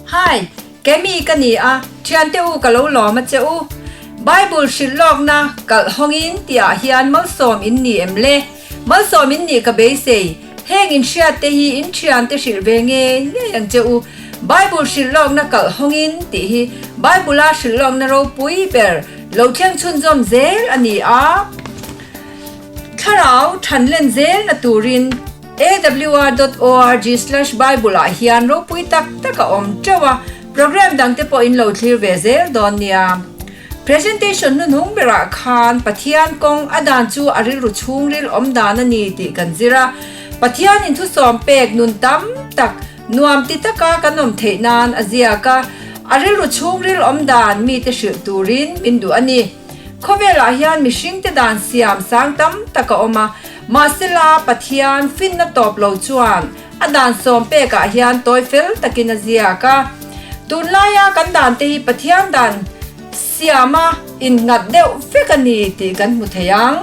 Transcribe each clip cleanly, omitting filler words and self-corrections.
Hi, Kemi ka ni a, thiante u ka lo lawm a che u. Bible hrilh lawkna kalh hawngin tihah hian malsawm in ni em le? Malsawm in nih ka beisei. Heng in hriat te hi in thiante hrilh ve ngei ngei ang che u. Bible hrilh lawkna kalh hawngin tih hi Bible-a hrilh lawkna ropui ber lo thleng chhunzawm zel a ni a. Thlarau thanlen zelna turin awr dot org slash bible ah hian ropui tak tak a awm teuh a, program dangte pawh in lo thlir ve zel dawn nia. Presentation hnuhnung berah khan Pathian kawng a dan chu a rilru chhungril awm dan a ni tih kan zir a, Pathian in thusawm pek nun tam tak nuam ti taka kan awm theih nan a ziak a, a rilru chhungril awm dan mite hrilh turin min duh a ni. Khawvelah hian mihringte dan siam sang tam tak a awm a, mahsela Pathian finna tawp lo chuan a dan sawm pekah hian tawi fel takin a ziak a. Tunlaia kan dante hi Pathian dan siama innghat deuh vek a ni tih kan hmu thei ang.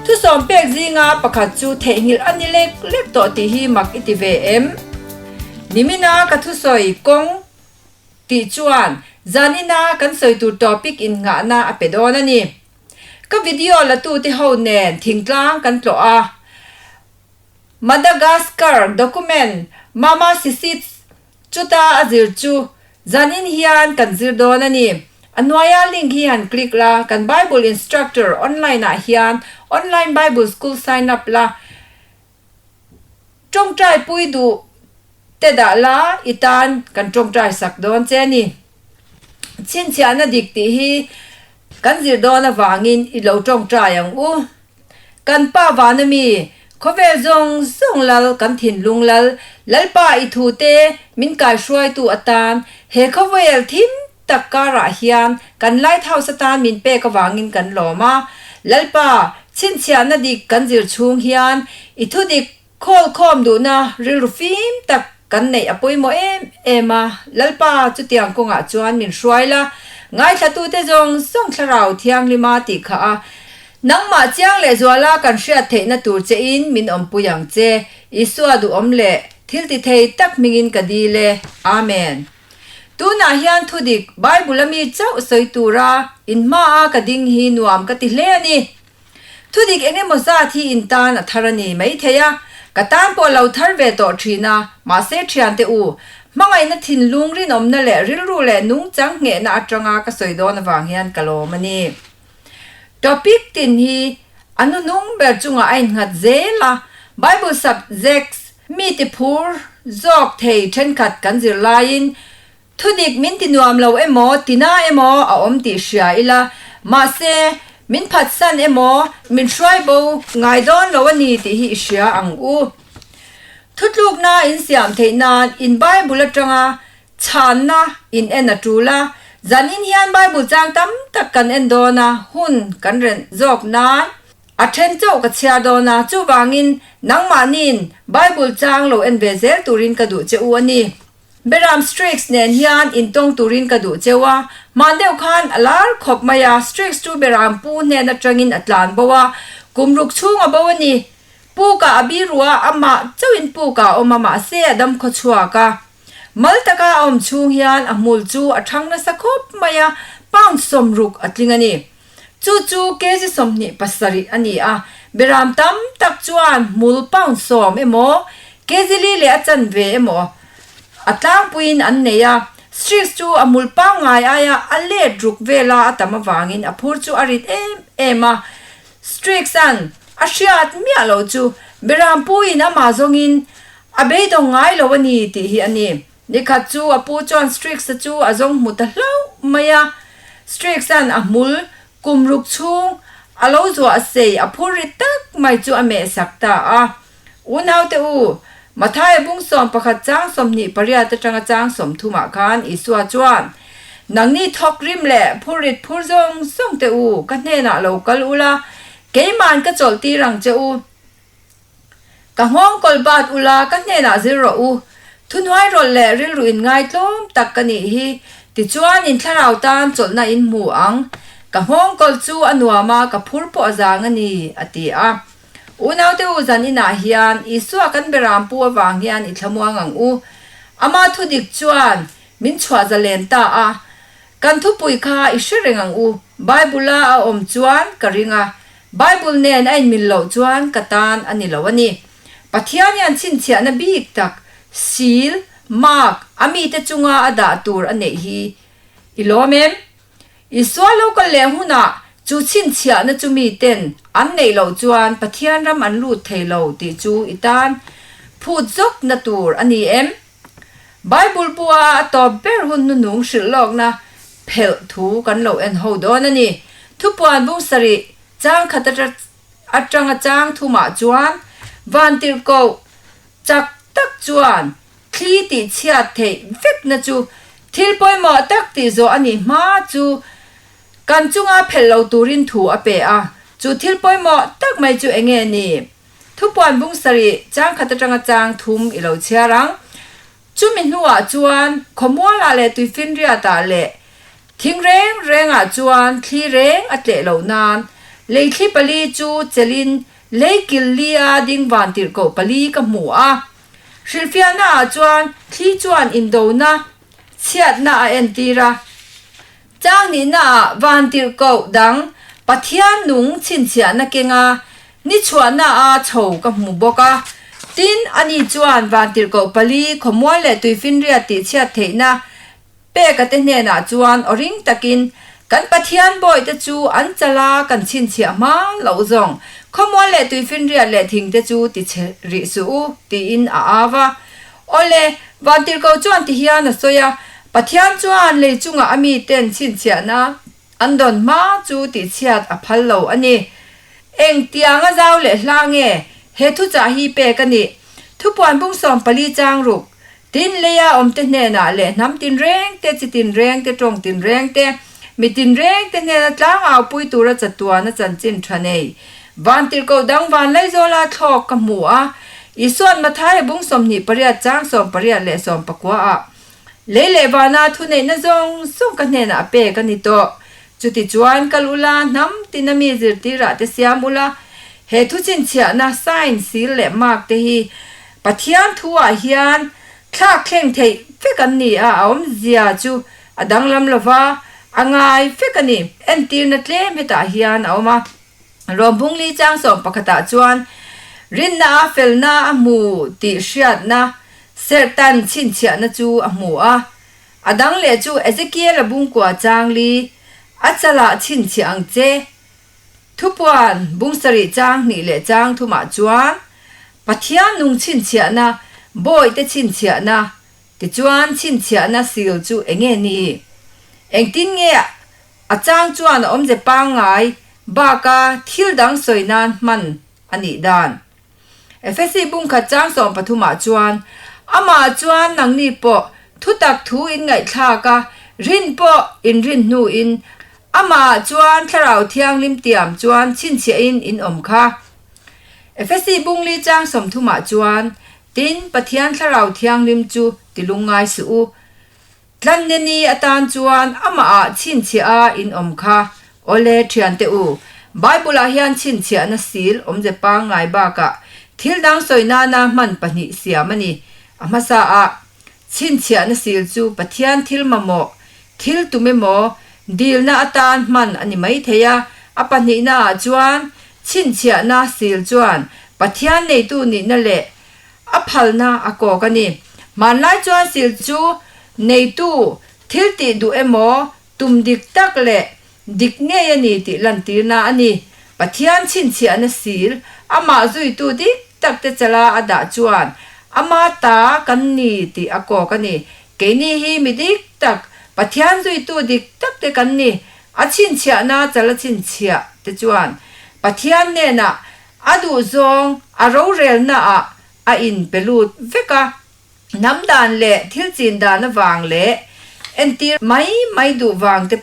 Thusawm pek zinga pakhat chu theihnghilh a ni lek lek tawh tih hi mak i ti ve em? Nimina ka thusawi kawng Tih chuan zanina kan sawi tur topic innghahna a pe dawn a ni. Ka video la tute ho nen thingtlang kan tlawh a. Madagascar document Mama Sisits chuta a zir chu zanin hian kan zir dawn a ni. A hnuaia link hi han click la, kan Bible instructor online ah hian online Bible school sign up la. Tawngtai pui duh te dah la i tan kan tawngtai sak dawn che a ni. Chhinchhiahna dik tih hi kan zir dawn avangin i lo tawngtai ang u. Kan pa vana mi, khawvel zawng zawng lal kan thinlung lal, Lalpa i thu te min kaihruaitu atan he khawvel thim tak karah hian kan Lighthouse atan min pek avangin kan lawm a. Lalpa, chhinchhiahna dik kan zir chhung hian i thudik khawlkhawm duhna rilru fim tak kan neih a pawimawh em em a. Lalpa, chutiang kawngah chuan min hruai la, ngaithlatute zawng zawng thlarau thianghlima tih kha a nangmah chiang leh zuala kan hriat theihna tur chein min awmpui ang che. Isua duhawm leh thiltithei tak hmingin ka dil e. Amen. Tunah hian thudik Bible a mi chauh sawi tura in hmaa ka ding hi nuam ka ti hle a ni. Thudik eng emaw zat hi in tan a thar a ni maithei a, ka tan pawh lo thar ve tawh thin a, mahse thiante u, hmangaihna thinlung rinawmna leh rilru leh nungchang nghehna atanga ka sawi dawn avang hian ka lawm a ni. Topic tin hi a hnuhnung ber chungah a innghat zel a, Bible subjects Mi ti phur zawk thei thenkhat kan zir laiin thudik min ti nuam lo emaw tina emaw a awm tih hria ila, mahse min phatsan emaw min hruai bo ngai dawn lo a ni tih hi i hria ang u. Thutlukna in siam theih nan in Bible atanga chhanna in en a tul a, zanin hian Bible chang tam tak kan en dawn a, hun kan renh zawk nan A then chauh ka chhiar dawn a, chuvangin nangmahniin Bible chang lo en ve zel turin ka duh che u a ni. Beram Strix nen hian intawng turin ka duh cheu a, hman deuh khan a lar khawp mai a, Strix chu Beram pu hnen atangin a tlan bo a, kum ruk chhung a bo a ni. Pukah a biru a, amah chauhin pukah a awm a, mahse a dam khaw chhuak a. Mal taka a awm chhung hian a hmul chu a thang nasa khawp mai a, pound 60 a tling a ni. Chu chu kg 27 a ni a, beram tam tak chuan hmul pound 10 emaw, kg li leh a chanve emaw a tlangpuiin an nei a. Strix chu a hmul pangngai aia a let ruk vela a tam avangin a phur chu a rit em em a. Strix-a'n a hriat miah loh chu beram puiin amah zawngin a beidawng ngai lo a ni tih hi a ni. Nikhat chu a pu chuan Strix-a chu a zawng hmu ta hlauh mai a. Strix-a'n a hmul kum ruk chhung a lo zuah sei a phur ri tak mai chu a meh sak ta a. Unaute u, Mathaia bung 11 chang 28 atanga chang 30 ah khan Isua chuan, Nangni thawk rim leh phur rit phur zawng zawng te u, ka hnenah lo kal ula, keima'n ka chawlh tir ang che u. Ka nghawng kawl bat ula, ka hnenah zir rawh u. Thuhnuai rawlh leh rilru in ngai tlawm tak ka nih hi. Tichuan in thlarau tan chawlhna in hmu ang. Ka nghawng kawl chu a nuam a, ka phur pawh a zang a ni, a ti a. Unaute u zan inah hian Isua kan beram pu avang hian i thlamuang ang u. Ama thudik chuan. Min chhuah zalen ta a. Kan thupui kha i hre reng ang u. Bible-a a awm chuan ka ring a, Bible nen a inmil loh chuan ka tan a ni lo a ni. Pathian hian chhinchhiahna bik tak, seal, mark, a mite chunga a dah tur a neih hi i lawm em? Isua lo kal leh hunah chu chhinchhiahna chu miten an neih loh chuan Pathian ram an lut thei lo tih chu i tan phut zawkna tur a ni em? Bible bua a tawp ber hun hnuhnung hrilh lawkna phelh thu kan lo en ho dawn a ni. Thupuan bung sarih chang khat atanga chang thumah chuan vantirhkoh chak tak chuan thli tih chhiat theih vekna chu thil pawimawh tak tih zawh a nih hma chu kan chunga phelh lo turin thu a pe a. Chu thil pawimawh tak mai chu enge ni? Thupuan bung sarih chang khat atanga chang thum i lo chhiar ang. Chumi hnuah chuan khawmualah leh tuifinriatah leh thing reng rengah chuan thli reng a tleh loh nan leithli pali chu chelin lei kil lia ding van tirhkoh pali ka hmu a. Hrilhfiahnaah chuan thli chuan indona chhiatna a entir a. Chang nihnaah vantirhkoh dang Pathian nung chhinchhiahna kenga ni chhuahnaah chho ka hmu bawk a. Tin, ani chuan vantirhkoh pali khawmual leh tuifinriat tihchhiat theihna peka te hnenah chuan aw ring takin, Kan Pathian bawihte chu an chala kan chhinchhiah hma loh zawng, khawmual leh tuifinriat leh thingte chu tichhe rih suh u, tiin a au a. Awle, vantirhkoh chuan ti hian a sawi a, Pathian chuan lei chungah a miten chhinchhiahna an dawn hma chu tihchhiat a phal lo a ni. Eng tianga zau leh hla nge he thuchah hi pek a nih? Thupuan bung 14 chang ruk, Tin, leia awmte hnenah leh hnam tinreng te, chi tinreng te, tawng tinreng te, mi tinreng te hnena tlang au pui tura chatuana chanchin tha nei vantirhkoh dang vanlaizawla thlawk ka hmu a. Isua'n Mathaia bung 28 chang 18 leh 19 ah Lei leh vana thuneihna zawng zawng ka hnenah a pek a ni tawh. Chutichuan kal ula, hnam tina mi zirtirah te siam ula, he thu chhinchhiahna, sign, seal leh mark te hi Pathian thuah hian thlak thleng theih vek an ni a, a awmzia chu a danglam lo va, a ngai vek a ni. Entirna tlem hetah hian a awm a. Rawmbungli chang sawm pakhatah chuan rinna a felna a hmu tih hriatna serhtan chhinchhiahna chu a hmu a. A dang leh chu Ezekiel-a bungkua changli a chalah chhinchhiah ang che. Thupuan bung sarih chang hnih leh chang thumah chuan Pathian nung chhinchhiahna, bawihte chhinchhiahna, tichuan chhinchhiahna sil chu enge ni? Engtin nge a chang chuan a awmze pangngai baka thil dang sawi nan hman a nih dan? Efesi bungkhat chang 13 ah chuan, Amah chuan nangni pawh thutak thu in ngaihthlak a, rin pawh in rin hnuin amah chuan Thlarau Thianghlim tiam chuan chhinchhiahin in awm kha. Efesi bungli chang 30 ah chuan, Tin, Pathian Thlarau Thianghlim chu ti lungngai suh u. Tlanne ni atan chuan amahah chhinchhiah a in awm kha. Awle, thiante u, Bible-ah hian chhinchhiahna sil awmze pangngai bakah thil dang sawi nana hman pahnih siam a ni. A hmasaah, chhinchhiahna sil chu Pathian thil mamawh, thil tum emaw, dilna atan hman a ni mai thei a. A pahnihnaah chuan, chhinchhiahna sil chuan Pathian neitu nihna leh A phalna a kawk a ni. Hmanlai chuan sil chu neitu thil tih duh emaw tum dik tak leh dik ngei a ni tih lantirna a ni. Pathian chhinchhiahna sil amah zuitu dik tak te chala a dah chuan ama ta kan ni tih a kawk a ni. Keini hi mi dik tak, Pathian zuitu dik tak te kan ni. A chhinchhiahna chala chhinchhiah te chuan Pathian hnenah A duhzawng a rorelnaah a inpe lut vek a, hnam dan leh thil chin dan avang leh entir mai mai duh vang te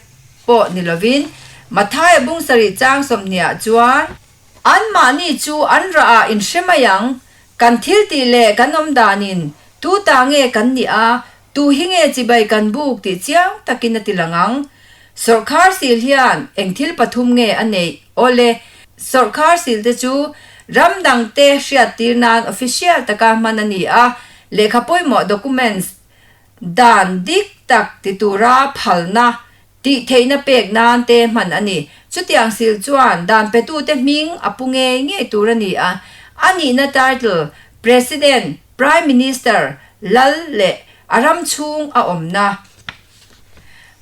pawh ni lovin Mathaia bung sarih chang 20 ah chuan, Anmahni chu an rah ah inhre mai ang, kan thil tih leh kan awm danin tu ta nge kan nih a, Tu hi nge chibai kan buk tih chiang takin a ti lang ang. Sawrkhar sil hian eng thil pathum nge a neih? Awle, sawrkhar sil te chu ram dangte hriattir nan official taka hman a ni a, lehkha pawimawh documents dan dik tak ti tura phalna tih theihna pek nan te hman a ni. Chutiang sil chuan dan petute hming a pu ngei ngei tur a ni a, a nihna title, President, Prime Minister, Lal leh a ram chhung a awmna.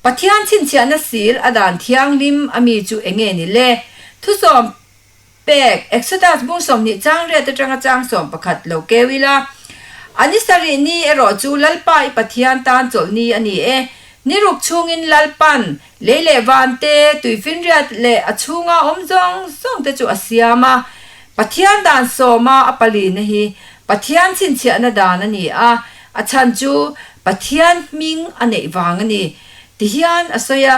Pathian chhinchhiahna sil a dan thianghlim a mi chu enge ni le? Thusawm Pek, Exodus bung 20 chang riat atanga chang 11 lo keu ila. A ni sarih ni erawh chu Lalpa i Pathian tan chawlh ni a ni e. Ni ruk chhungin Lalpan lei leh van te, tuifinriat leh a chhunga awm zawng zawng te chu a siam a. Pathian dan sawma a palina hi Pathian chhinchhiahna dan a ni a, a chhan chu Pathian hming a neih vang a ni. Tihian a sawi a,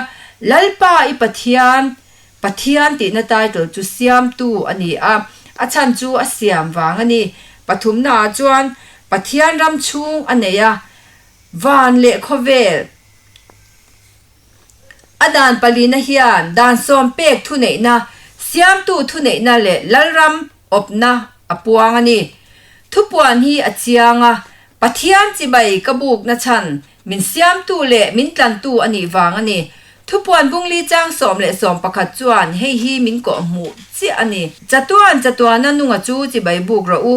Lalpa i Pathian, Pathian tihna title chu siamtu a ni a, a chhan chu a siam vang a ni. Pathumnaah chuan Pathian ram chhung a nei a, van leh khawvel a dan palina hian dan sawm pek thuneihna, siamtu thuneihna leh Lalram awpna a puang a ni. Thupuan hi a chiang a, Pathian chibai ka bukna chhan min siamtu leh min tlantu a nih vang a ni. Thupuan bungli chang 10 leh 11 chuan hei hi min kawh hmuh chiah a ni. Chatuan chatuana nunga chu chibai buk rawh u.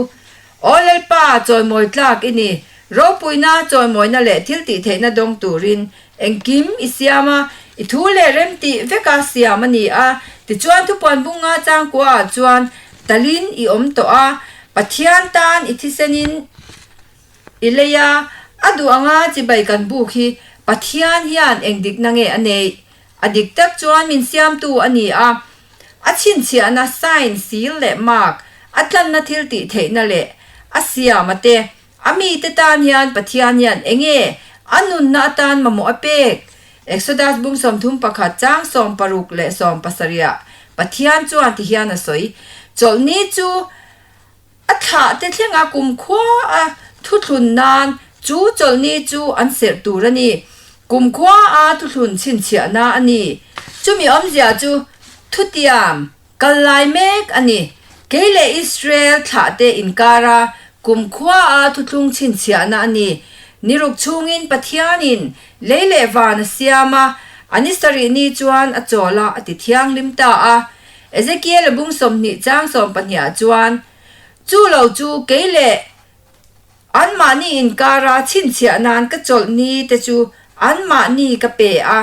Aw Lalpa, chawimawi tlak i ni. Ropuina, chawimawina leh thil tihtheihna dawng turin engkim i siam a, i thu leh remtih veka siam a ni a. Tichuan thupuan bunga changkuaah chuan talin i awm tawh a, Pathian tan i thisenin i lei a, a duh anga chibai kan buk hi Pathian hian eng dikna nge a neih? A dik tak chuan min siamtu a ni a, a chhinchhiahna, sign, seal leh mark, a tlanna thil tih theihna leh a siama te, a mite tan hian Pathian hian enge a nunna atan mamawh a pek? Exodus bung 31 chang 60 leh 70 ah Pathian chuan ti hian a sawi, Chawlhni chu a thlah te thlenga kumkhua a thuthlun nan chu chawlhni chu an serh tur a ni. Kumkhua a thuthlun chhinchhiahna a ni. Chumi awmzia chu thutiam kal lai mek a ni. Kei leh Israel thlahte inkara kumkhua a thuthlung chhinchhiahna a ni. Ni ruk chhungin Pathianin lei leh van a siam a, a ni sarih ni chuan a chawl a, a ti thianghlim ta a. Ezekiel-a bung 20 chang 12 ah chuan, Chu lo chu kei leh anmahni inkara chhinchhiah nan ka chawlh ni te chu anmahni ka pe a,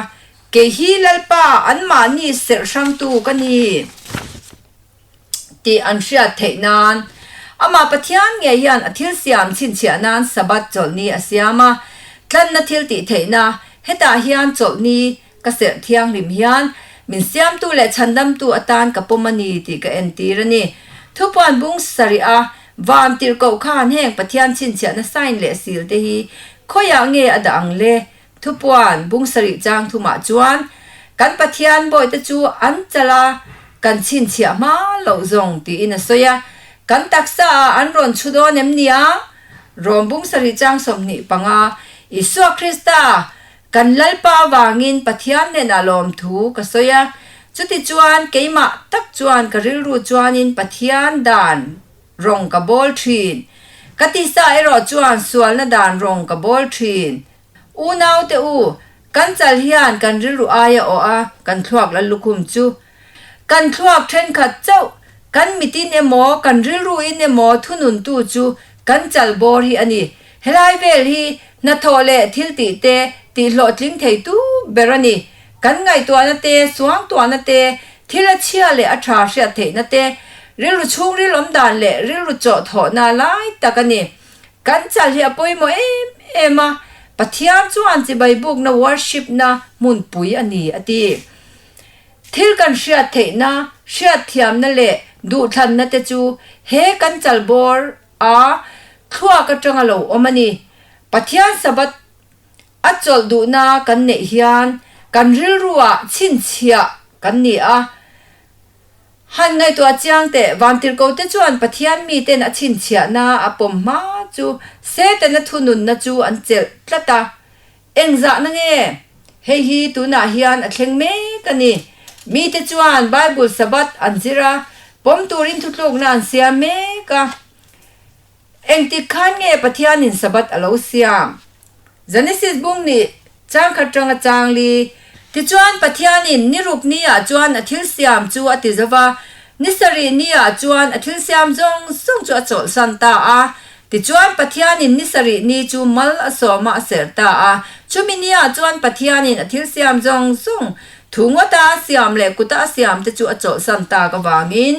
kei hi Lalpa anmahni serh hrangtu ka ni tih an hriat theih nan. Amah Pathian ngei hian a thil siam chhinchhiah nan Sabbath chawlh ni a siam a, tlanna thil tih theihna hetah hian chawlh ni Ka serh thianghlim hian min siamtu leh chhandamtu atan ka pawm a ni tih ka entir a ni. Thupuan bung sarih a van tirhkoh khan heng Pathian chhinchhiahna sign leh seal te hi khawiah nge a dah ang le? Thupuan bung sarih chang thumah chuan kan Pathian bawihte chu an chalh a, kan chhinchhiah hma loh zawng tiin a sawi a. Kan taksa ah an rawn chhu dawn em nia? Rom bung sarih chang 25, Isua Krista Kan Lalpa avangin Pathian hnenah lawmthu ka sawi a, chutichuan keimah tak chuan ka rilru chuanin Pathian dan rawng ka bawl thin. Ka tisa erawh chuan sualna dan rawng ka bawl thin. Unaute u, kan chal hian kan rilru aia awh a, kan thluak la lukhum chu. Kan thluak thenkhat chauh, kan mitin emaw, kan rilruin emaw thununtu chu kan chal bawr hi a ni. Helai vel hi hnathawh leh thil tih te tih hlawhtling theitu ber a ni. Kan ngaihtuahna te, suangtuahna te, thil a chhia leh a tha hriat theihna te, rilru chhungril awm dan leh rilru chawhthawhna lai tak a ni. Kan chal hi a pawimawh em em a, Pathian chuan chibai bukna worship na hmunpui a ni a ti. Thil kan hriat theihna, hriatthiamna leh duhthlanna te chu he kan chal bawr a thluak atanga lo awm a ni. Pathian Sabbath a chawlh duhna kan neih hian kan rilruah chhinchhiah kan ni a. Han ngaihtuah chiang teh, Vantirhkote chuan Pathian miten a chhinchhiahna a pawm hma chu Setana thununna chu an chelh tlat a. Engzahna nge? Hei hi tunah hian a thleng mek a ni. Mite chuan Bible Sabbath an zir a, pawm turin thutlukna an siam mek a. Engtik khan nge Pathianin Sabbath a lo siam? Genesis bung nih. Chang khat tanga chang li. Tichuan Pathianin ni ruk ni ah chuan a thil siam chu a ti zo va, ni sarih ni ah chuan a thil siam zawng zawng chu a chawlhsan ta a. Tichuan Pathianin ni sarih ni chu mal a sawm a a serh ta a. Chumi ni ah chuan Pathianin a thil siam zawng zawng, thu ngawta a siam leh kuta a siam te chu a chawlhsan tak avangin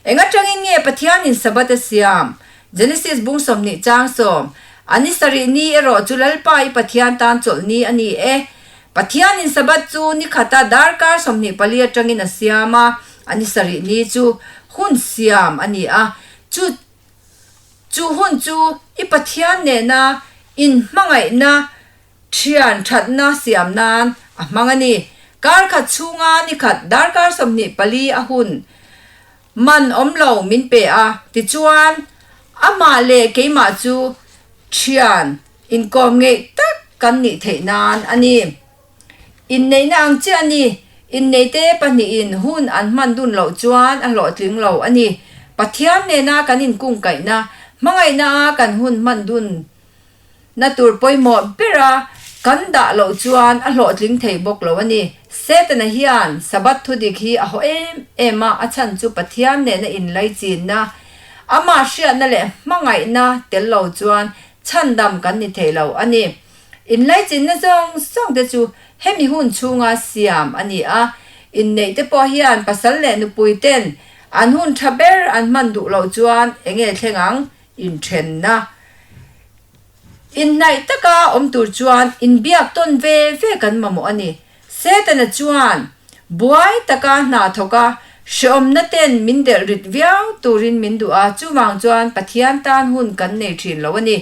eng atangin nge Pathianin Sabbath a siam? Genesis bung 20 chang 10, A ni sarih ni erawh chu Lalpa i Pathian tan chawlh ni a ni e. Pathianin Sabbath chu ni khata darkar 24 atangin a siam a, a ni sarih ni chu hun siam a ni a. Chu chu hun chu i Pathian nena inhmangaihna thian thatna siam nan a hmang a ni. Kar khat chhunga ni khat darkar 24 a hun Man awm lo min pe a, tichuan amah leh keimah chu thian inkawm ngeih tak kan nih theih nan a ni. Inneihna ang chiah a ni, inneite pahnihin hun an hman dun loh chuan a hlawhtling lo a ni. Pathian nena kan inkungkaihna, hmangaihna a kan hun hman dun Na tur pawimawh bera kan dah loh chuan a hlawhtling thei bawk lo a ni. Setana hian Sabbath thudik hi a haw em em a, a chhan chu Pathian nena inlaichinna, amah hriatna leh hmangaihna tel lo chuan chhandam kan ni thei lo a ni. Inlaichinna zawng zawng te chu hemi hun chhunga siam a ni a, inneih te pawh hian pasal leh nupui ten an hun tha ber an hman duh loh chuan enge thleng ang? Inthenna. Inhnaih taka awm tur chuan inbiak tawn ve ve kan mamawh a ni. Setana chuan buai taka hna thawk a, hrehawmna ten min delh rit viau turin min duh a, chuvang chuan Pathian tan hun kan nei thin lo a ni.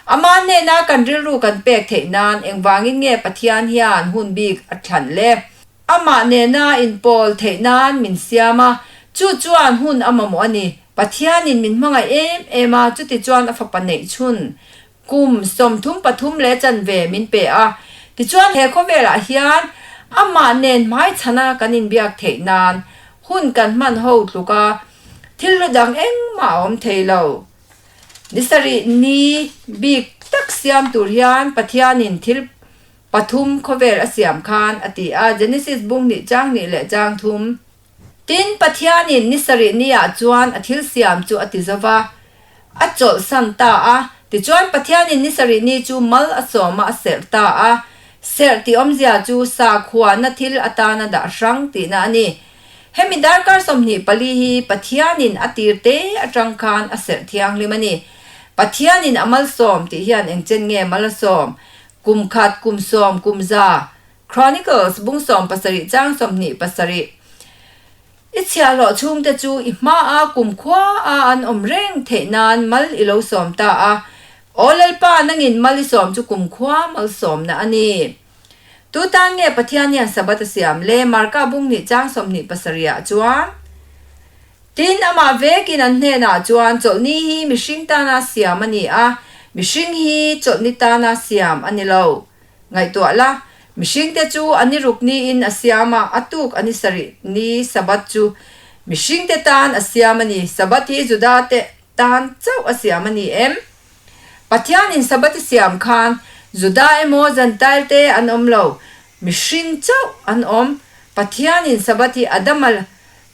Ama hnena kan rilru kan pek theih nan engvangin nge Pathian hian hun bik a thlan le? Amah nena inpawl theih nan min siam a, chu chuan hun a mamawh a ni. Pathianin min hmangaih em em a, chuti chuan a fapa neih chhun kum 33 leh chanve min pe a. Tichuan he khawvelah hian amah nen hmaichhana kan inbiak theih nan hun kan hman ho tluk a, thil hlu dang engmah a awm thei lo. Ni sarih ni bik tak siam tur hian Pathianin thil Pathum khawvel a siam khan a ti a, Genesis bung hnih chang hnih leh chang thum. Tin, Pathianin ni sarih niah chuan a thil siam chu a ti zo va, a chawlhsan ta a. Tichuan, Pathianin ni sarih ni chu mal a sawm a, a serh ta a. Serh tih awmzia chu sakhuana thil atana dah hrang tihna a ni. Hemi darkar 24 hi Pathianin a tir te atang khan a serh thianghlim a ni. Pathianin a malsawm tih hian engchen nge mal a sawm? Kum khat, kum sawm, kum za, Chronicles bung 70 chang 27. I chhiahhlawh chhungte chu i hmaa kum khua a an awm reng theih nan mal i lo sawm ta a. Aw Lalpa, nangin mal i sawm chu kum khua malsawmna a ni. Tu tan nge Pathian hian Sabbath a siam le? Marka bung hnih chang 27 ah chuan. Tin, amah vekin an hnenah chuan chawlhni hi mihring tana siam a ni a, mihring hi chawlhni tana siam a ni lo. Ngaihtuah la, mihringte chu a ni ruk niin a siam a, a tuk a ni sarih ni Sabbath chu mihringte tan a siam a ni. Sabbath hi Judate tan chauh a siam a ni em? Pathianin Sabbath a siam khan Juda emaw Jentailte an awm lo, mihring chauh an awm. Pathianin Sabbath hi Adama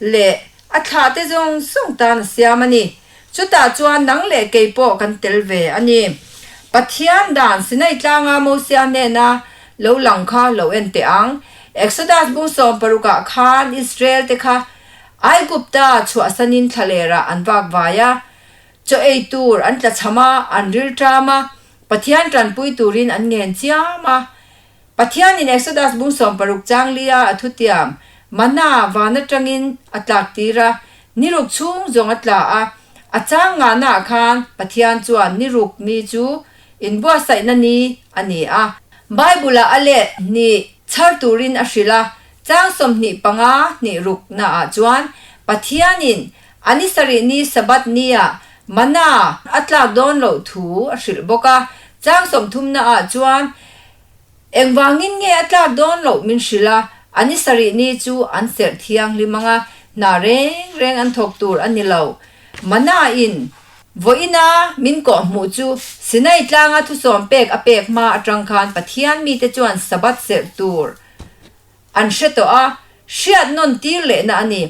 leh a thlahte zawng zawng tan a siam a ni. Chutah chuan nang leh kei pawh kan tel ve a ni. Pathian dan Sinai tlanga Mosia hnena lo lang kha lo en teh ang. Exodus bung 16 ah khan Israel te kha Aigupta chhuahsanin thlalerah an vak vai a, chaw ei tur an tlachham a, an rilṭam a, Pathian tanpui turin an ngen chiam a. Pathianin Exodus bung 16 chang lia a thutiam, Manna van atangin a tlak tir a, ni ruk chhung zawng a tla a. A chang ngahnaah khan Pathian chuan ni ruk ni chu inbuatsaihna ni a ni a. Bible-ah a let hnih chhar turin a hrilh a, chang 25 hnih ruknaah chuan Pathianin a ni sarih ni Sabbath nia Manna a tlak dawn loh thu a hrilh bawk a, chang 30naah chuan Engvangin nge a tlak dawn loh min hrilh a, a ni sarih ni chu an serh thianghlim ang a, hna reng reng an thawk tur a ni lo. Mana in. Vawiina min kawhhmuh chu Sinai tlanga thusawm pek a pek hma atang khan Pathian mite chuan Sabbath serh tur an hre tawh a, hriat nawn tir lehna a ni.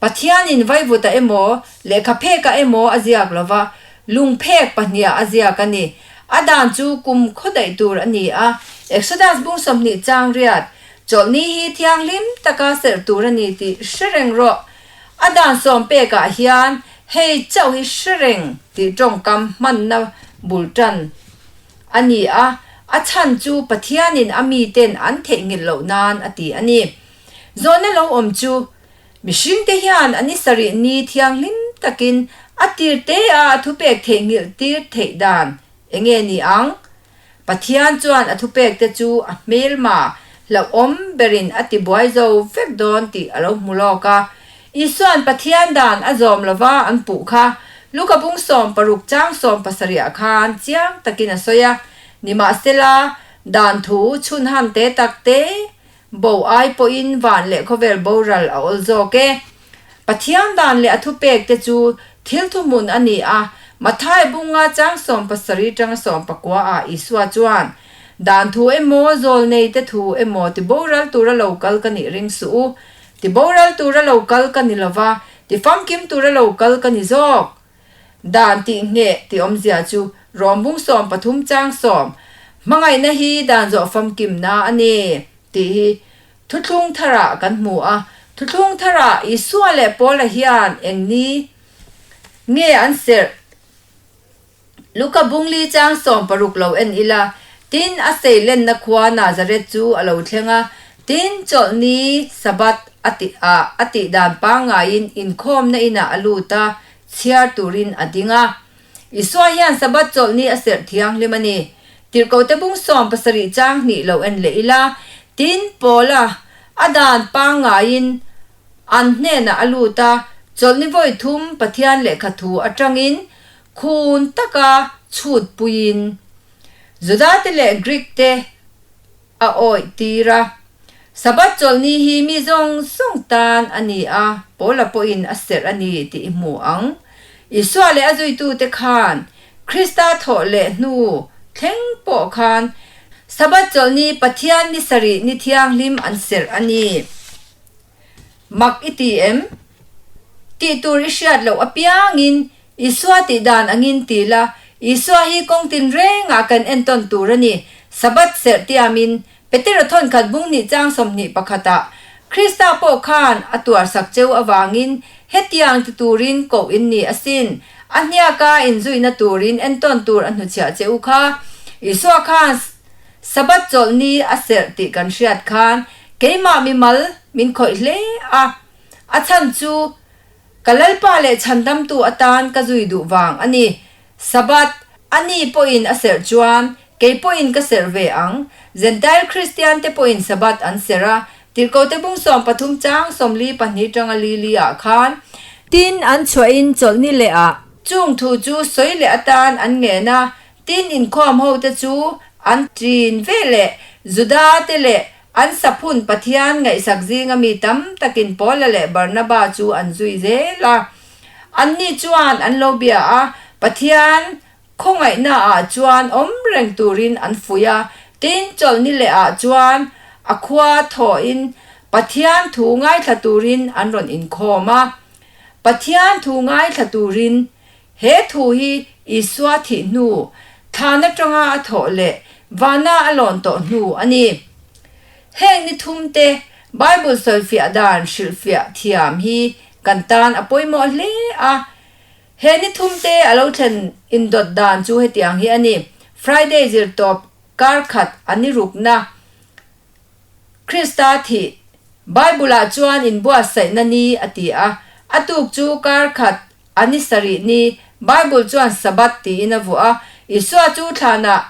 Pathianin vaivuta emaw, lehkha phekah emaw a ziak lo va, lung phek pahniah a ziak a ni. A dan chu kum khaw daih tur a ni a, Exodus bung 20 chang riat, Chawlhni hi thianghlim taka serh tur a ni tih hre reng rawh. A dan sawm pekah hian hei chauh hi hre reng tih tawngkam hmanna bul tan a ni a, a chhan chu Pathianin a miten an theihnghilh loh nan a ti a ni. Zawhna lo awm chu, mihringte hian a ni sarih ni thianghlim takin a tir te a a thupek theihnghilh tir theih dan enge ni ang? Pathian chuan a thupekte chu a hmelma hlauhawm berin a tibuai zo vek dawn tih a lo hmu lawk a. Isua'n Pathian dan a zawm lova an puh kha Luka bung 60 chang 70 ah khan chiang takin a sawi a. Nimahsela, dan thu chhunham te tak te bo ai pawhin van leh khawvel boral a awl zawk e. Pathian dan leh a thupekte chu thil thuhmun a ni a, Mathai bunga chang 70 tanga 90 ah Isua chuan, Dan thu emaw, zawlneite thu emaw ti boral tura lo kal ka nih ring suh u. Ti boral tura lo kal ka ni lova, ti famkim tura lo kal ka ni zawk. Dan tih ngheh tih awmzia chu Rom bung 13 chang 10, Hmangaihna hi dan zawh famkimna a ni tih hi Thuthlung tharah kan hmu a, thuthlung tharah Isua leh Paula hian eng ni nge an serh? Luka bungli chang 60 lo en ila, tin a seilenna khua Nazareth chu a lo thleng a, tin chawlhni, Sabbath, a tih ah a tih dan pangngaiin inkhawmna inah a lut a, chhiar turin a ding a. Isua hian Sabbath chawlhni a serh thianghlim a ni. Tirhkohte bung 70 chang hnih lo en leh ila, tin Paula a dan pangngaiin an hnenah a lut a, chawlhni vawi thum Pathian lehkha thu atangin khun taka chhut puiin Judate leh Greek te a awih tir a. Sabbath chawlhni hi mi zawng zawng tan a ni a, Paula pawhin a serh a ni tih i hmu ang. Isua leh a zuitute khan Krista thawh leh hnu thleng pawh khan Sabbath chawlhni Pathian ni sarih ni thianghlim an serh a ni. Mak i ti em? Tih tur i hriat loh apiangin Isua tih dan angin ti la, Isua hi kawng tinrengah kan entawn tur a ni. Sabbath serh tiamin, Petera thawnkhat bung hnih chang 21 ah, Krista pawh khan a tuarsak cheu avangin hetiang ti turin koh in ni asin, a hniaka inzuina turin entawn tur a hnuchhiah che u kha. Isua khan Sabbath chawlhni a serh tih kan hriat khan keimah mimal min khawih hle a, a chhan chu Ka Lalpa leh Chhandamtu atan ka zui duh vang a ni. Sabbath, a ni pawhin a serh chuan, kei pawhin ka serh ve ang. Jentail Kristiante pawhin Sabbath an serh a, Tirhkohte bung 13 chang 42 tanga li li ah khan. Tin, an chhuahin chawlhni leh ah. Chung thu chu sawi leh atan an ngen a, tin inkhawm hote chu an ṭin ve leh Juda te leh An saphun Pathian ngaihsak zinga mi tam takin Paula leh Barnaba chu an zui zel a. Anni chuan an lo bia a, Pathian khawngaihnaah chuan awm reng turin an fuih a. Tin, chawlhni lehah chuan a khua thawhin Pathian thu ngaithla turin an rawn inkhawm a. Pathian thu ngaithla turin He thu hi Isua thih hnu, thlan atanga a thawh leh vana a lawn tawh hnu a ni. Heng ni thumte Bible sawifiah dan hrilhfiah thiam hi kan tan a pawimawh hle a. He ni thumte a lo thlen indawt dan chu hetiang hi a ni, Friday zirtawp kar khat a ni rukna, Krista thih, Bible-ah chuan inbuatsaihna ni a ti a, a tuk chu kar khat A ni sarih ni, Bible chuan Sabbath tiin a vuah a, Isua chu thlanah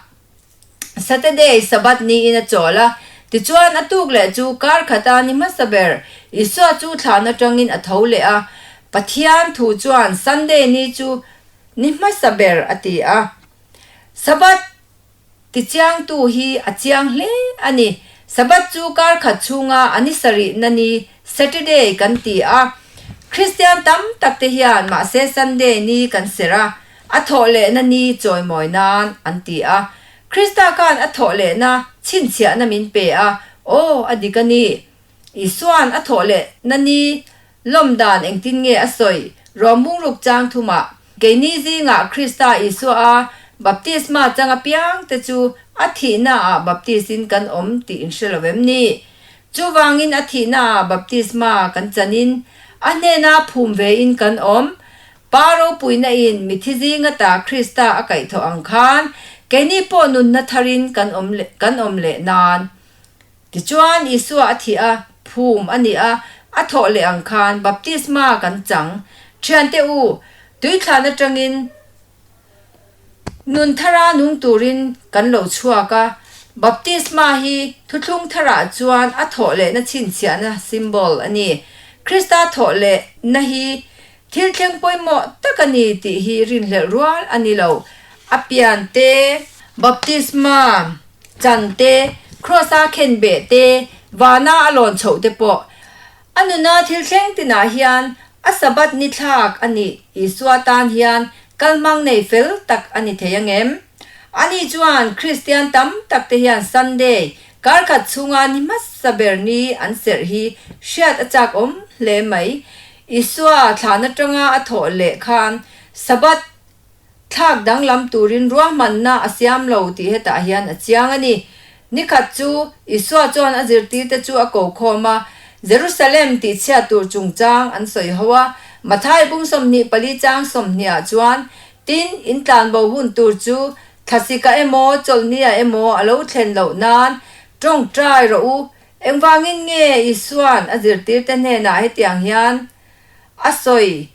Saturday, Sabbath niin a chawl a. Tichuan, a tuk leh chu kar khata ni hmasa ber, Isua chu thlan atangin a tho leh a. Pathian thu chuan Sunday ni chu ni hmasa ber a ti a. Sabbath Tichiangtu hi a chiang hle a ni. Sabbath chu kar khat chhunga a ni sarihna ni, Saturday, kan ti a. Kristian tam tak te hian mahse Sunday ni kan serh a. A thawhlehna ni chawimawi nan an ti a. Krista khan a thawhlehna chhinchhiahna min pe a, aw, a dik a ni. Isua'n a thawhlehna ni lawm dan engtin nge a sawi? Ruahmungruk chang thumah, Keini zingah Krista Isua a baptisma chang apiangte chu a thihnaah baptis-in kan awm tih in hre lo em ni? Chuvangin a thihnaah baptisma kan chanin a hnena phum vein kan awm. Pa ropuina in mithi zinga ta Krista a kaihthawh ang khan keini pawh nunna tharin kan awm kan awm leh nan. Tichuan Isua a thih a, phum a nih a, a thawh leh ang khan baptisma kan chang. Thiante u, tuithlan atangin Nun thara nung turin kan lo chhuak a, baptisma hi thuthlung tharah chuan a thawh lehna chhinchhiahna symbol a ni. Krista thawh lehna hi thil thleng pawimawh tak a ni tih hi rinhlelh rual a ni lo. A pian te, baptisma chan te, kraws-a khenbeh te, vana a lawn chhoh te pawh A nuna thil thleng tinah hian a Sabbath ni thlak a nih Isua tan hian kalhmang nei fel tak a ni thei angem? Ani chuan Kristian tam tak te hian Sunday kar khat chhunga ni hmasa ber ni an serh hi hriat a chak awm hle mai. Isua thlan atanga a thawh leh khan Sabbath Thlak danglam turin ruahmanna a siam lo tih hetah hian a chiang a ni. Nikhat chu Isua chuan a zirtirte chu a ko khawm a, Jerusalem tihchhiat tur chungchang an sawi ho a. Mathai bung 24 chang 20 ah chuan, Tin, in tlanbo hun tur chu thlasika emaw chawlhnia emaw a lo thlen loh nan tawngtai rawh u. Engvangin nge Isua'n a zirtirte hnenah hetiang hian a sawi?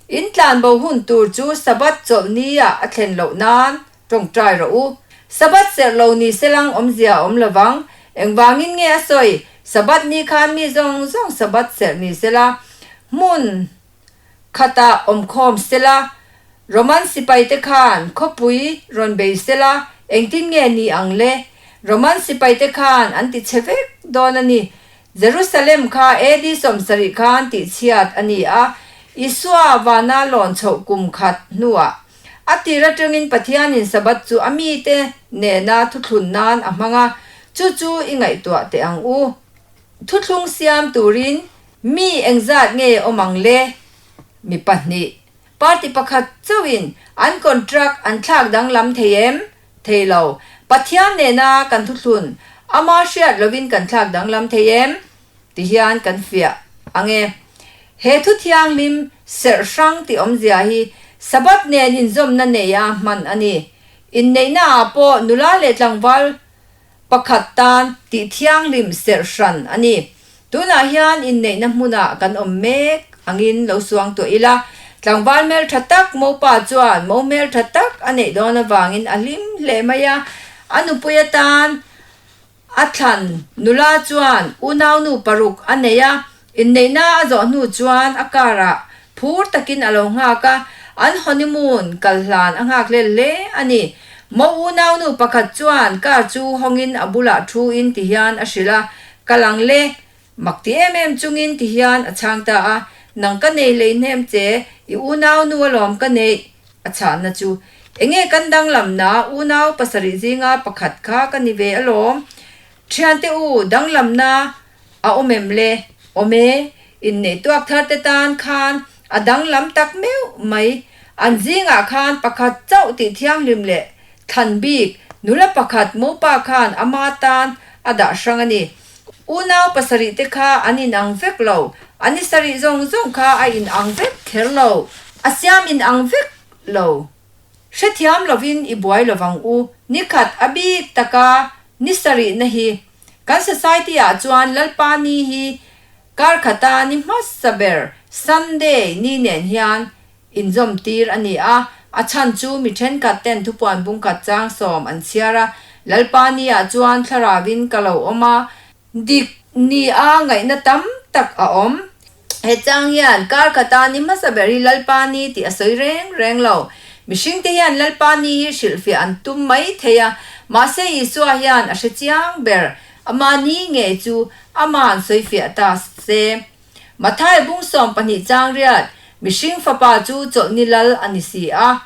In tlanbo hun tur chu Sabbath chawlh ni ah a thlen loh nan tawngtai rawh u. Sabbath serh lo ni selang awmzia a awm lovang. Engvangin nge a sawi? Sabbath ni khan mi zawng zawng Sabbath serh ni sela, hmun khatah awmkhawm sela, Roman sipaite khan khawpui rawn bei sela, engtin nge ni ang le? Roman sipaite khan an ti chhe vek dawn a ni. Jerusalem kha AD 70 khan tihchhiat a ni a, Isua vana lawn chhoh kum khat hnuah a tir atangin Pathianin Sabbath chu a mite nena thuthlun nan a hmang a, chu chu i ngaihtuah teh ang u. Thuthlung siam turin mi engzat nge awm ang le? Mi pahnih. Party pakhat chauhin an contract an thlak danglam thei em? Thei lo. Pathian nena kan thuthlun, ama hriat lovin kan thlak danglam thei em? Ti hian kan fiah ang e. He thu thianghlim serh hrang tih awmzia hi Sabbath nen inzawmna neia hman a ni. Inneihnaah pawh nula leh tlangval Pakhat tan tih thianghlim serh hran a ni. Tunah hian inneihna hmunah kan awm mek angin lo suang tawh ila, tlangval hmeltha tak mopa chuan mo hmeltha tak a neih dawn avangin a hlim hle mai a. A nupui atan a thlan nula chuan unaunu paruk a nei a, Inneihna a zawh hnu chuan a car ah phur takin a lo nghak a, an honeymoon kal hlan a nghak hlel hle a ni. Mo unaunu pakhat chuan car chu hawngin a bulah thu in ti hian a hrilh a, Kal ang le, mak ti em em chungin ti hian a chhang ta a, Nang ka nei hlei hnem che, i unaunu alawm ka neih a chhanna chu. Enge kan danglamna unau pasarih zinga pakhat kha ka ni ve alawm. Thiante u, danglamna A awm em le? Awm e, inneih tuak thar te tan khan a danglam tak meuh mai. An zingah khan pakhat chauh tih thianghlim leh thlan bik nula pakhat mopa khan ama tan a dah hrang a ni. Unau pasarih te kha an inang vek lo, a ni sarih zawng zawng kha a inang vek kher lo, a siam inang vek lo. Hrethiam lovin i buai lovang u, nikhat a bik taka ni sarihna hi Kan society ah chuan Lalpa ni hi kar khata ni hmasa ber Sunday ni nen hian inzawm tir a ni a, a chhan chu mi thenkhat ten thupuan bungkhat chang sawm an chhiar a, Lalpa ni ah chuan thlarauin ka lo awm a, dik ni a ngaihna tam tak a awm. He chang hian kar khata ni hmasa ber hi Lalpa ni tih a sawi reng reng lo. Mihringte hian Lalpa ni hi hrilhfiah an tum mai thei a, mahse Isua hian a hre chiang ber. Ama ni ngei chu ama'n sawifiah ta se. Mathai bung 12 chang riat, Mihring fapa chu chawlhni lal a ni si a.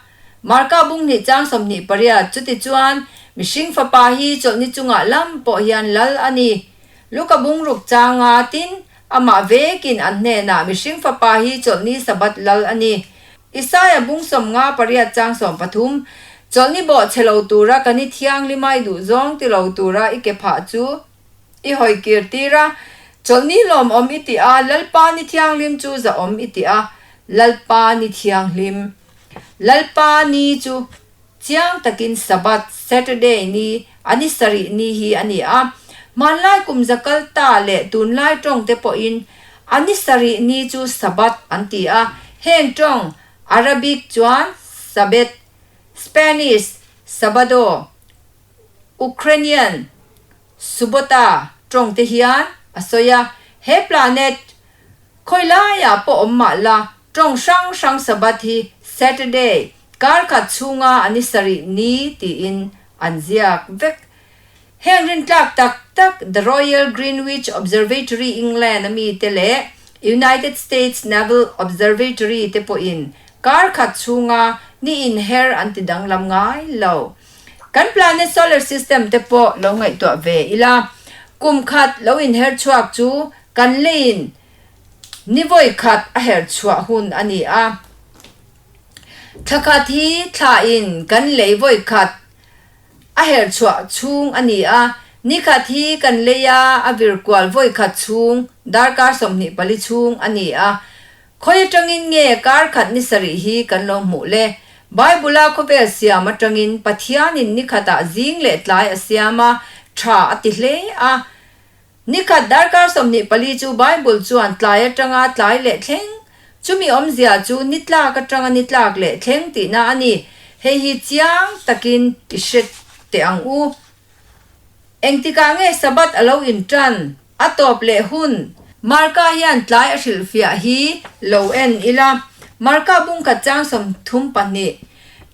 Marka bung hnih chang 28, Chutichuan, mihring Fapa hi chawlhni chungah lam pawh hian lal a ni. Luka bung ruk changa tin, amah vekin an hnenah mihring Fapa hi chawlhni Sabbath lal a ni. Isaia bung 58 chang 13, Chawlhni bawh chhe lo tura ka ni thianghlima i duhzawng ti lo tura i ke phah chu i hawi kir tir a, chawlhni lawmawm i ti a, Lalpa ni thianghlim chu zahawm i ti a, Lalpa ni thianghlim. Lalpa ni chu chiang takin Sabbath, Saturday, ni, a ni sarih ni hi a ni a. Hmanlai kum za kal ta leh tunlai tawng te pawhin a ni sarih ni chu Sabbath an ti a, heng tawng Arabic chuan Sabet, Spanish Sabado, Ukrainian Subota tawng te hian a sawi a. He planet khawi laiah pawh awm mah la, tawng hrang hrang Sabbath hi Saturday, kar khat chhunga a ni sarih ni tiin an ziak vek. Heng rintlak tak tak The Royal Greenwich Observatory England a mite leh United States Naval Observatory te pawhin kar khat chhunga ni inher an ti danglam ngai lo. Kan planet solar system te pawh lo ngaihtuah ve ila, kum khat lo inher chhuak chu kan leiin ni vawi khat a her chhuah hun a ni a. Thla khat hi thla in kan lei vawi khat a her chhuah chhung a ni a, ni khat hi kan lei a, a vir kual vawi khat chhung darkar 24 chhung a ni a. Khawi atangin nge kar khat ni sarih hi kan lo hmuh le? Bible-a khawvel siam atangin Pathianin ni khatah zing leh tlai a siam a, tha a ti hle a. Ni khat darkar 24 chu Bible chuan tlai atanga tlai leh thleng, chumi awmzia chu ni tlak atanga ni tlak leh thleng tihna a ni. Hei hi chiang takin i hre teh ang u. Engtikah nge Sabbath a lo intan? A tawp leh hun. Marka hian tlai a hrilhfiah hi lo en ila. Marka bungkhat chang 32.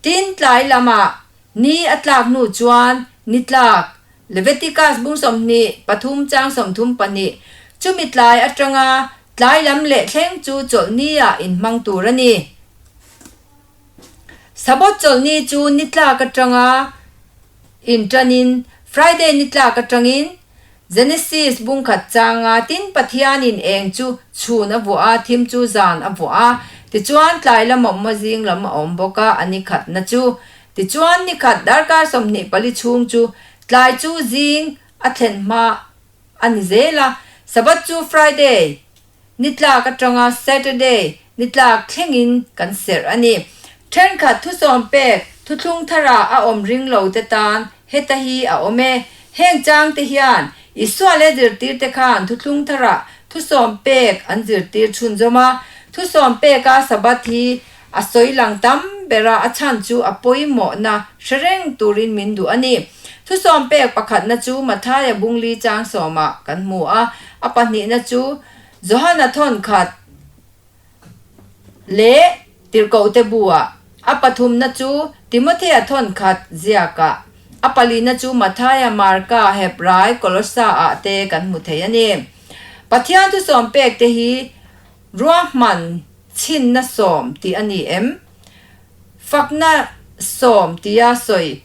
Tin, tlai lamah ni a tlak hnu chuan ni tlak Leviticus bung 23 chang 32. Chumi tlai atanga tlai lam leh thleng chu chawlhni ah inhmang tur a ni. Sabbath chawlhni chu ni tlak atanga intanin Friday ni tlak atangin Genesis bung khat changa tin Pathianin eng chu chhun a vuah a, thim chu zan a vuah a. Tichuan tlai lam a awm a, zing lam a awm bawk a, a ni khatna chu. Tichuan ni khat darkar 24 chhung chu tlai chu zing a thlen hma a ni zel a. Sabbath chu Friday ni tlak atanga Saturday ni tlak thlengin kan serh a ni. Thenkhat thusawm pek thuthlung thara a awm ring lo te tan heta hi a awm e. Heng chang te hian Isua leh zirtir te khan thuthlung thara thusawm pek an zirtir chhunzawm a. Thusawm peka Sabbath hi a sawi lang tam ber a, a chhan chu a pawimawhna hre reng turin min duh a ni. Thusawm pek pakhatna chu Mathaia bungli chang sawmah kan hmu a, a pahnihna chu Johana thawn khat leh Tirhkohte buah, a pathumna chu Timothea thawn khat ziakah, a palina chu Mathaia, Marka, Hebrai, Kolossa-ah te kan hmu thei a ni. Pathian thusawm pek te hi Ruahman chhinna sawm tih a ni em? Fakna sawm tia sawi,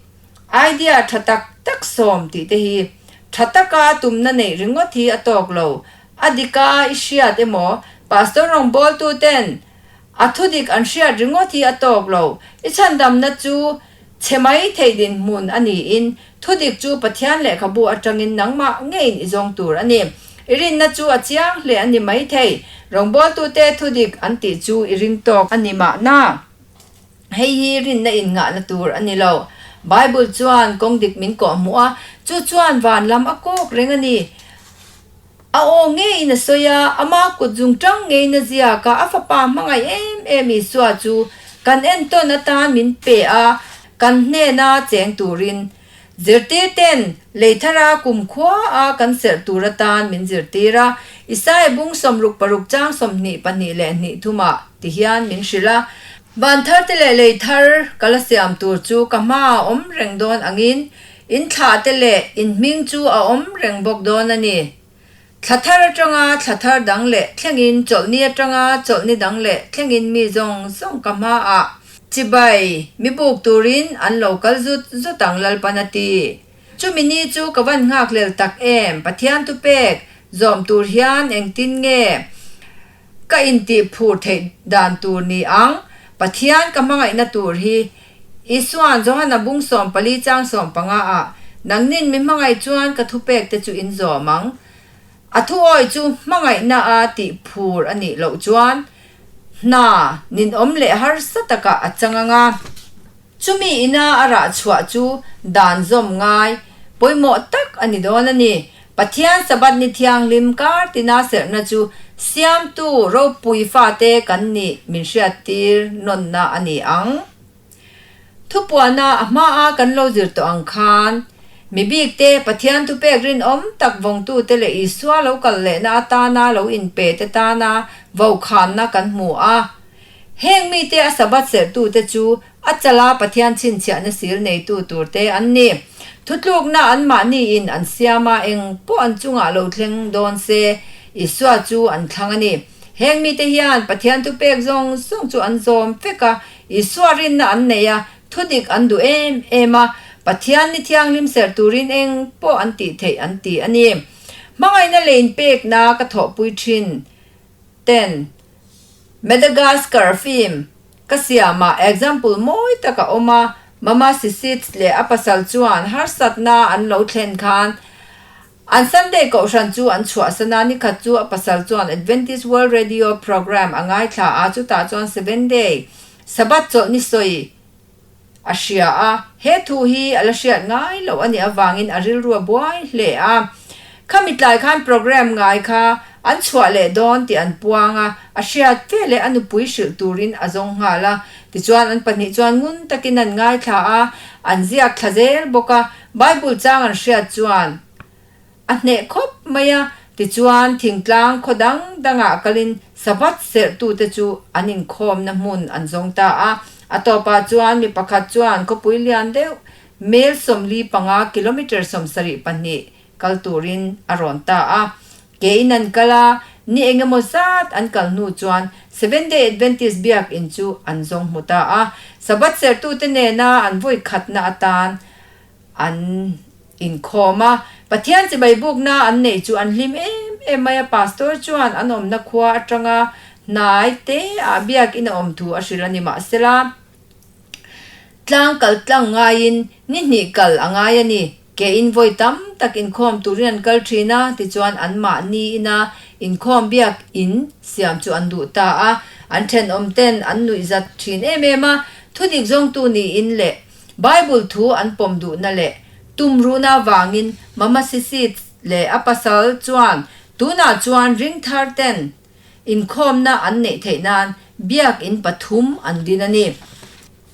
idea tha tak tak sawm tih te hi tha taka tumna neih ringawt hi a tawk lo. A dika i hriat emaw, Pastor rawngbawltu ten a thudik an hriat ringawt hi a tawk lo. I chhandamna chu Chhe mai thei dinhmun a niin, thudik chu Pathian lehkhabu atangin nangmah ngeiin i zawng tur a ni. I rinna chu a chiang hle a ni mai thei. Rawngbawltute thudik an tih chu i ring tawk a ni mahna. Hei hi rinna innghahna tur a ni lo. Bible chuan kawng dik min kawhhmuh a, chu chuan van lam a kawk reng a ni. A aw ngeiin a sawi a, ama kut zung tang ngeiin a ziak a, a fapa hmangaih em em Isua chu kan entawn atan min pe a, kan hnena cheng turin. Zirtir ten lei thara kumkhua a kan serh tur atan min zirtir a, Isaia bung 66 chang 22 leh hnih thumah ti hian min hrilh a, Van thar te leh lei thar ka la siam tur chu ka hmaah a awm reng dawn angin In thlah te leh in hming chu a awm reng bawk dawn a ni. Thla thar atanga thla thar dang leh thlengin chawlhni atanga chawlhni dang leh thlengin mi zawng zawng ka hmaah. Chibai, mi buk turin an lo kal zut zut ang Lalpan a ti. Chumi ni chu ka van nghakhlel tak em, Pathian thupek zawm tur hian engtin nge ka intih phur theih dan tur ni ang? Pathian ka hmangaihna tur hi Isua'n Johana bung 14 chang 15 ah, Nangnin mi hmangaih chuan ka thupek te chu in zawm ang. A thuawi chu hmangaihna a tih phur a nih loh chuan hna ninawm leh harsa takah a chang ang a. Chumi ina a rah chhuah chu dan zawm ngai pawimawh tak a ni dawn a ni. Pathian Sabbath ni thianghlim kar tina serhna chu Siamtu ropui fate kan nih min hriattir nawnna a ni ang. Thupuana a hmaa kan lo zir tawh ang khan, mi bikte Pathian thupek rinawm tak vawngtute leh Isua lo kal lehna atana lo inpe te tana vokhanna kan hmu a. Heng mite a Sabbath serhtute chu a chala Pathian chhinchhiahna sil neitu turte an ni. Thutlukna anmahniin an siam a, eng pawh an chungah lo thleng dawn se, Isua chu an thlang a ni. Heng mite hian Pathian thupek zawng zawng chu an zawm vek a, Isua rinna an nei a, thudik an duh em em a, Pathian ni thianghlim serh turin eng pawh an tih theih an ti a ni. Hmangaihna leh inpekna ka thawhpui thin ten Madagascar film ka siamah example mawi tak a awm a, Mama Sisits leh a pasal chuan harsatna an lo thlen khan An Sunday kohhran chu an chhuahsan a, nikhat chu a pasal chuan Adventist World Radio program a ngaithla a, chutah chuan Seven Day Sabbath chawlh ni sawi a hria a, he thu hi a la hriat ngai loh a nih avangin a rilru a buai hle a. Khami tlai khan program ngai kha an chhuah leh dawn tih an puang a, a hriat ve leh a nupui hrilh turin a zawng nghal a. Tichuan an pahnih chuan ngun takin an ngaithla a, an ziak thla zel bawk a, Bible chang an hriat chuan a hneh khawp mai a, tichuan thingtlang khaw dang dangah kalin Sabbath serhtute chu an inkhawmna hmun an zawng ta a. A tawpah chuan mi pakhat chuan khawpui lian deuh mel 45, kilometre 72, kal turin a rawn ta a. Kein an kal a, ni eng emaw zat an kal hnu chuan Seventh Day Adventist biakinn chu an zawng hmu ta a. Sabbath serhtute nena an vawi khatna atan an inkhawm a. Pathian chibai bukna an neih chu an hlim em em mai a, Pastor chuan an awmna khua atanga hnai te ah biakinn a awm thu a hrilh a ni mahsela, tlang kal tlang ngaiin ni hnih kal a ngai a ni. Kein vawi tam tak inkhawm turin an kal thin a, tichuan anmahni ina inkhawm biak in siam chu an duh ta a. An thenawm ten an nuih zat thin em em a, thudik zawngtu niin leh Bible thu an pawm duhna leh tumruhna avangin Mama Sisi leh a pasal chuan tunah chuan ringthar ten inkhawmna an neih theih nan biak in pathum an din a ni.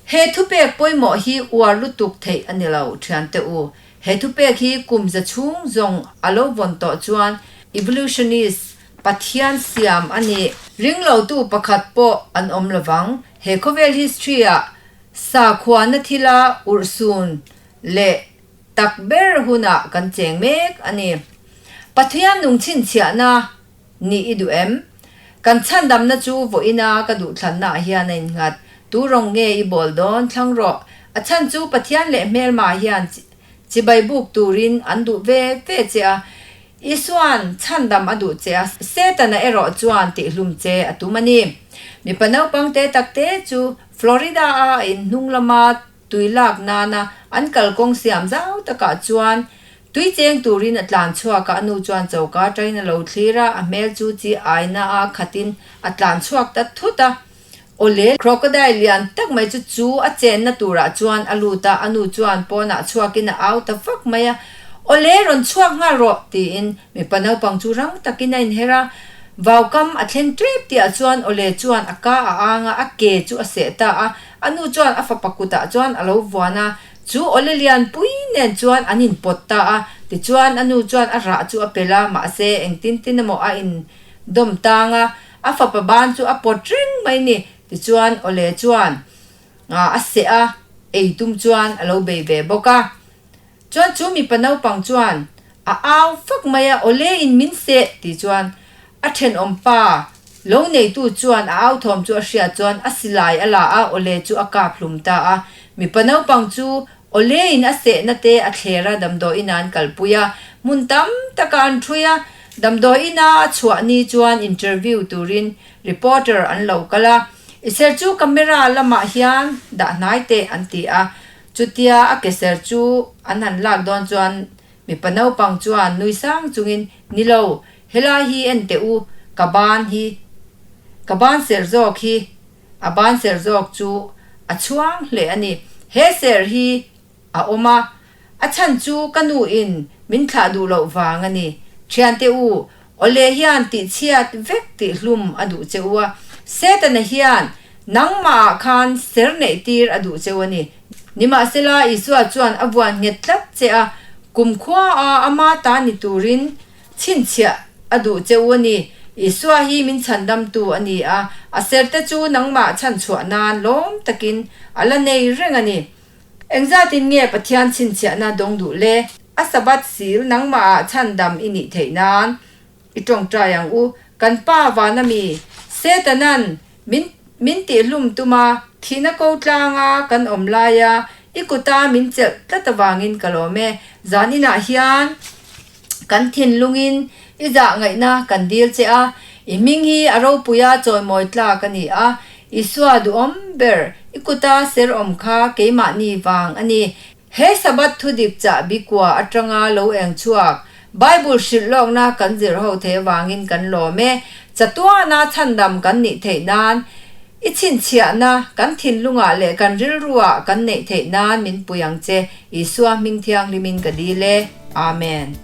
He thupek pawimawh hi uar lutuk theih a ni lo, thiante u. He thupek hi kum za chhung zawng a lo vawn tawh chuan evolutionist Pathian siam a nih. Ringlotu pakhat pawh an awm lovang. He khawvel history-ah sakhuana thila urhsun leh tak ber hunah kan cheng mek a ni. Pathian nung chhinchhiahna Nih i duh em? Kan chhandamna chu vawiina ka duhthlanna ah hian a innghat. Tu rawng nge i bawl dawn thlang rawh. A chhan chu Pathian leh hmelma hian chibai buk turin an duh ve ve che a. Isua'n chhandam a duh che a, Setana erawh chuan tihhlum che a tum a ni. Mipa naupang te tak te chu Florida-a a inhnung lama Tui lak nana an kalkawng siam zau takah chuan tui cheng turin a tlan chhuak a, a nu chuan choka atangin a lo thlir a, a hmel chu chi aina a khatin a tlan chhuak ta thut a. Awle, crocodile lian tak mai chu chu a chenna turah chuan a lut a, a nu chuan pawnah chhuakin a au ta vak mai a, Awle, rawn chhuak nghal rawh, tiin mipa naupang chu rang takin a inher a, vaukam a thleng tep tihah chuan Awle chuan a ka a ang a, a ke chu a seh ta a, A nu chuan a fapa kutah chuan a lo vuan a, chu awle lianpui nen chuan an inpawt ta a. Tichuan a nu chuan a rah chu a pel a, mahse engtin tin emaw a indawm tang a, a fapa ban chu a pawt reng mai ni. Tichuan awle chuan a seh a, ei tum chuan a lo bei ve bawk a. Chuan chu mipa naupang chuan a au fak mai a, Awle in min seh tih chuan a thenawm pa. Lo neitu chuan a au thawm chu a hriat chuan a silai a la a, awle chu a kap hlum ta a. Mipa naupang chu awle in a sehna te a thler a, damdawi inah an kalpui a. Hmun tam takah an ṭhui a, damdawi ina a chhuah ni chuan interview turin reporter an lo kal a. I ser chu camera lamah hian dah hnai teh an ti a. Chutia a ke ser chu an han lak dawn chuan Mipa naupang chuan nui sang chungin, Ni lo, helai hi en teh u, ka ban hi, ka ban ser zawk hi, a ban ser zawk chu a chhuang hle a ni. He ser hi a awm a, a chhan chu ka nu in min thlah duh loh vang a ni. Thiante u, Awle hian tihchhiat vek tih hlum a duh che u a, Setana hian nangmahah khan ser neih tir a duh cheu a ni. Nimahsela, Isua chuan a vuan nghet tlat che a, kumkhua-a ama ta ni turin chhinchhiah a duh che u a ni. Isua hi min chhandamtu a ni a, a serte chu nangmah chhanchhuah nan lawm takin a la nei reng a ni. Engzatin nge Pathian chhinchhiahna dawng duh le? A Sabbath sil nangmahah chhandam i nih theih nan i tawngtai ang u. Kan Pa vana mi, Setanan min min tihhlum tuma thihna ko tlanga kan awm laia i kuta min chelh tlat avangin ka lawm e. Zan inah hian kan thinlungin i zah ngaihna kan dil che a, i hming hi a ropuia chawimawi tlak a ni a, Isua duhawm ber i kuta ser awm kha keimahni vang a ni. He Sabbath thudik chahbi kua atanga lo eng chhuak Bible hrilh lawkna kan zir ho thei avangin kan lawm e. Chatuana chhandam kan nih theih nan, i chhinchhiahna kan thinlungah leh kan rilruah kan neih theih nan min pui ang che, Isua hming thianghlimin ka dil e. Amen.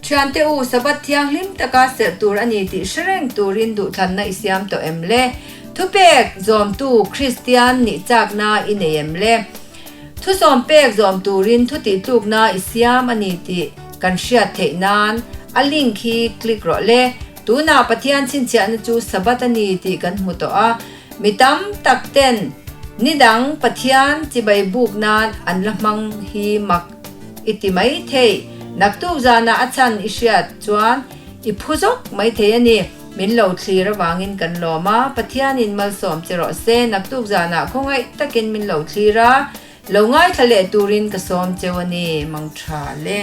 Thiante u, Sabbath thianghlim taka serh tur a ni tih hre reng turin duhthlanna i siam tawh em le? Thupek zawmtu Kristian nih chakna i nei em le? Thusawm pek zawm turin thu tihtlukna i siam a ni tih kan hriat theih nan a link hi click rawh le. Tunah Pathian chhinchhiahna chu Sabbath a ni tih kan hmu tawh a, mi tam tak ten ni dang Pathian chibai buk nan an la hmang hi mak i ti mai thei. Naktuk zanah a chhan i hriat chuan i phu zawk mai thei a ni. Min lo thlir avangin kan lawm a, Pathianin malsawm che rawh se, naktuk zanah khawngaih takin min lo thlir a, lo ngaithla leh turin ka sawm cheu a ni, mang tha le.